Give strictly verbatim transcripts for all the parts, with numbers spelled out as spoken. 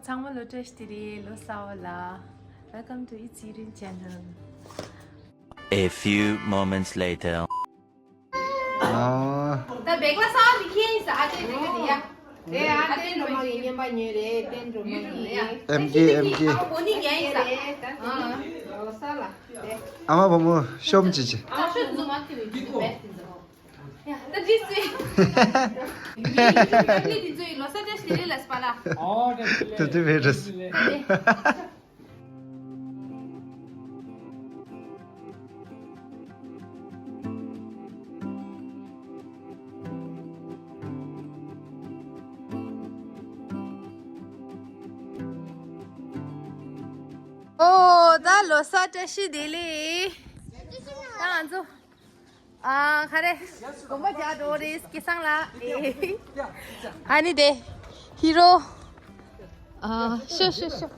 ཚང་མ་ལོ་བཀྲ་ཤིས་བདེ་ལེགས། ལོ་གསར་པ་ལ། Welcome to It's Yirin channel. A few moments later. ཨ། ད་བེག་ལ་ས་འདི་ཁྱེར་ཡིན་ས། ཨ་ཅེ་འདི་གི་དེ་ཡ། དེ་ཨ་ཏན་རོ་མ་གི་བརྙན་པ་ཉོས་རེད། ཏན་རོ་མ་གི། ཨེམ་ཀེ་ཨེམ་ཀེ། ཨ་མ་བོ་ནི་རྒྱན་ཡིན་ས། ཨ་ལོ་གསར་ལ། ཨ་མ་བུ་མོ་ཤོམ་ཅི་ཅི། ཨ་ཤོད་འཛུ་མ་ཁི་བི་འཛུ་བེ་འཛུ། ཡ་ད་འདི་སུ། འདི་འཛུ་ཡི་ལོ་གསར་བཀྲ་ཤིས་བདེ་ལེགས་ལ་སྤ་ལ། དེ་དེ་བེ་རེས། ཨོ། ད་ལོ་གསར་བཀྲ་ཤིས་བདེ་ལེགས། ད་ང་ཚོ། ཨ། ག་རེ། དགོན་པ་རྒྱག་འགྲོ་རེད། སྐལ་བཟང་ལགས། ཨ་ནི་དེ། ཧི་རོ། ཨ། ཤོ་ཤོ་ཤོ།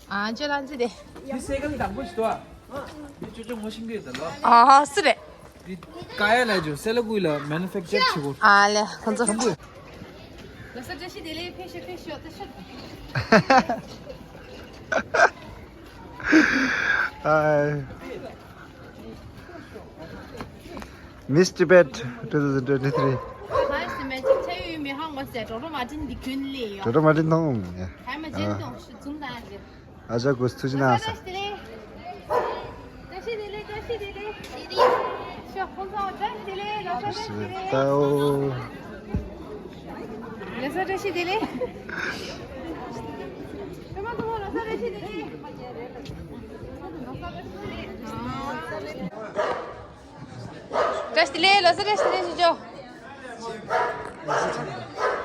ཨ། ཅོ་ལང་ཙི་དེ། འདི་སའི་ཀལ་དང་པོ་ཞིག་འདུག་ཨ། འདི་ཅོ་ཅོ་ངོ་ཤེས་ཀྱི་ཡོད་ད་ལོ། ཨ། སུ་རེད། འདི་ཀ་ཡ་ལ་ཇོ་སེ་ལ་ཀུའི་ལ་མེ་ནུ་ཕེག་ཅར་བྱེད་གོ། ཨ་ལེ། ཁོང་ཚོ། ཁམ་བུ། ལོ་གསར་བཀྲ་ཤིས་བདེ་ལེགས། ཕེབས་ཤོག་ཕེབས་ཤོག་ད་ཤོག་ཨ། Miss Tibet twenty twenty-three. Hi, Magic Chayu, mi hang was that Toto Martin the Kunle. Toto Martin Tong, yeah. Hi, Magic Tong, Zoom. Aja Gus Tujina. Tao. བཀྲ་ཤིས་བདེ་ལེགས། ལོ་གསར་བཀྲ་ཤིས་བདེ་ལེགས་ཞུ་ཆོག་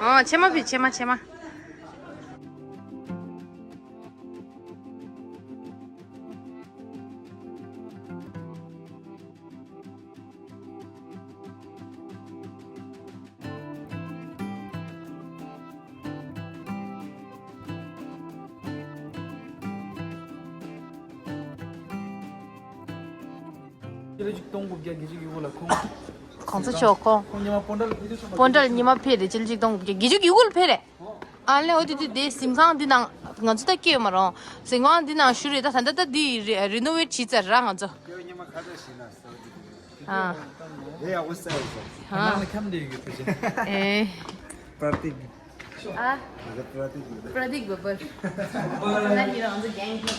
ཨ། ཕྱེ་མ་ཕུལ། ཕྱེ་མ། ཕྱེ་མ། ཆིག་སྟོང་དགུ་བརྒྱ་བརྒྱད་ཅུ་གྱ་དགུ་ལ་ཁོང་། གོང་ས་མཆོག་ཁོང་། ཁོང་ཉི་མ་སྤོན་ཊ་ལ་ཕེབས་དུས་སོང་། སྤོན་ཊ་ལ་ཉི་མ་ཕེབས་རེད། ཆིག་སྟོང་དགུ་བརྒྱ་བརྒྱད་ཅུ་གྱ་དགུ་ལ་ཕེབས་རེད། ཨ་ལེ། འོ་དེ་དེ་དེ་གཟིམ་ཁང་འདི་ནང་ང་ཚོ་ད་སྐྱེས་ཡོད་མ་རུང་། གཟིམ་ཁང་འདི་ནང་བཞུགས་རེད། ད་ད་ད་འདི་རི་རི་ནོ་ཝེ་ཊི་བྱས་ཚར་ར་ང་ཚོ། ཨ། དེ་ཡག་པོ་ཟེར་ཡོད་ཟེར། ཨ། ནང་ལ་ཁྱམས་བསྡད་ཡོད་པ་ཅན། ཨེ། པར་ཏིག་ཨ། ང་ཚོ་པར་ཏིག་ཡོད། པར་ཏིག་བ་པར། ད་ཡིན་རང་ཚོ་གྱེན་ཁྱེར།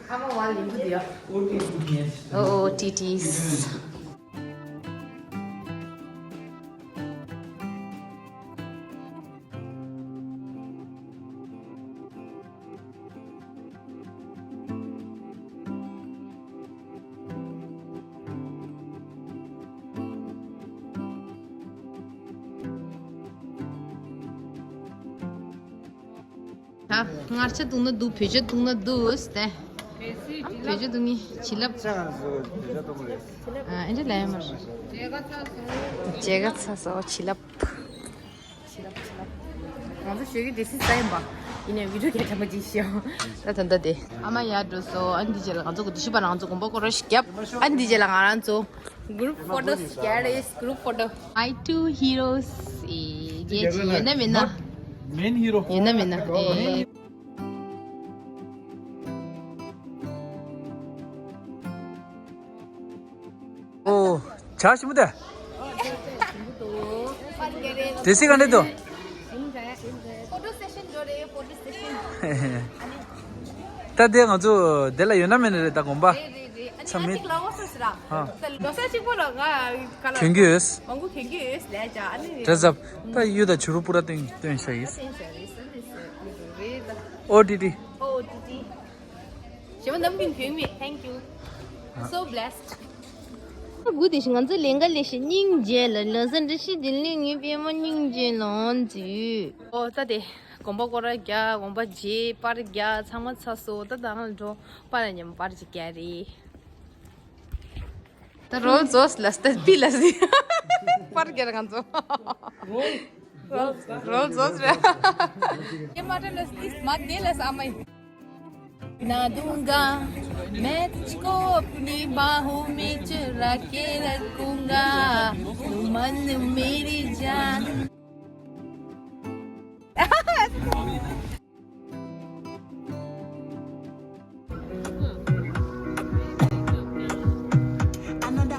ཨ་མ་བ་ལིང་གུ་དེ་ཡ། ཨོ་ཨོ་ཏི་ཏི། ད་མངར་ཆ་བཏུང་ན་འདུག་བོད་ཆ་བཏུང་ན་འདུག་ཟེར་ཏེ། བོད་ཆ་བཏུང་ནི་བྱིན་རླབས། ཨ། ཨེ་འདྲ་ལས་མ་རེད། མཇལ་ཁ་ཚར་སོང་། བྱིན་རླབས། ང་ཚོ་ཞོགས་ཀྱི་འདྲེ་སྲིན་ཟ་ཡིན་པ། ཡིན་ནའི་བི་ཌིའོ་རྒྱག་དྲན་པ་ཅིག་ཤོག་ད་ད་ད་དེ། ཨ་མ་ཡར་འགྲོ་སོང་། ཨ་འདི་རྗེས་ལ་ང་ཚོ་གོ་དུ་ཤི་པ་ང་ཚོ་དགོན་པ་སྐོར་ར་ཞིག་བརྒྱབ། ཨ་འདི་རྗེས་ལ་ང་རང་ཚོ་གུ་རུབ་ཕོ་ཊོ་ཞིག་རྒྱག་རེད། གུ་རུབ་ཕོ་ཊོ། My two heroes. ཨེ། རྒྱལ་ཅི་ཡོད་ན་མེད་ན། མེན་ཧི་རོ། ཡོད་ན་མེད་ན། ཨེ། ཨོ། བྱ་ཞིམ་པོ་དེ། དེ་སི་ག་འདྲ་འདུག་ཕོ་ཊོ་སེ་ཤན་འགྲོ་རེད། ཕོ་ཊོ་སེ་ཤན། ད་དེ་ང་ཚོ་དེ་ལ་ཡོད་ན་མེད་ན་རེད་ད་དགོན་པ། རེད་རེད་རེད། ཨ་ནི་ཚང་མ་ཨ་ཅིག་ལ་འོ་སོ་སི་ར། ཧ། ད་ལོ་གསར་གཅིག་པོ་ལ་ང་ག་ལ་གྱོན་གྱི་ཡོད། མང་པོ་གྱོན་གྱི་ཡོད་ལས་ཀྱང་ཨ་ནི། ཌེ་རེས་ཨབ། ད་གཡུ་དང་བྱུ་རུ་པུ་ར་སྟོན་སྟོན་ཤ་ཡིས། སྟོན་ཤ་ཡིས། སྟོན་ཤ་ཡིས། རེད་ད། ཨོ་ཏི་ཏི། ཨོ་ཏི་ཏི། གཞན་པ་ནམ་རྒྱུན་གྱོན་མེད། Thank you. So blessed. དགུ་དེ་བཞིན་ང་ཚོ་ལས་ཀ་ལས་ཤིག་སྙིང་རྗེ་ལ་ལ་ས་འདྲ་ཞིག་དེ་ལས་ངའི་པད་མ་སྙིང་རྗེ་ལོང་འཛུལ། ཨོ་ད་དེ་དགོན་པ་སྐོར་ར་རྒྱག་དགོན་པ་མཇལ་པར་རྒྱག་ཚང་མ་ཚར་སོང་། ད་ད་ང་ལ་འགྲོ་པ་ལ་མཉམ་པར་ཅིག་རྒྱག་རེད། ད་རོལ་ཛོས་ལ་སྟེ་པི་ལ་སི་པར་རྒྱག་ང་ཚོ། རོལ་ཛོས་རེད། ཡེ་མ་ཏྲ་ལ་སི་མ་དེ་ལ་ས་མ་ཡིན། ना दूंगा मैं तुझको अपनी बाहों में चुरा के रखूंगा तू मन मेरी जान।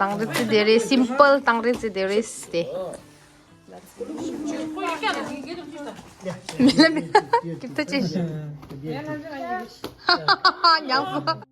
དང་རི་རྩེ་དེ་རེད། སིམ་པལ་དང་རི་རྩེ་དེ་རེད་དེ། མི་ལ་མི་ལ་ཀིབ་ཏ་ཅི། ཉག་སོ།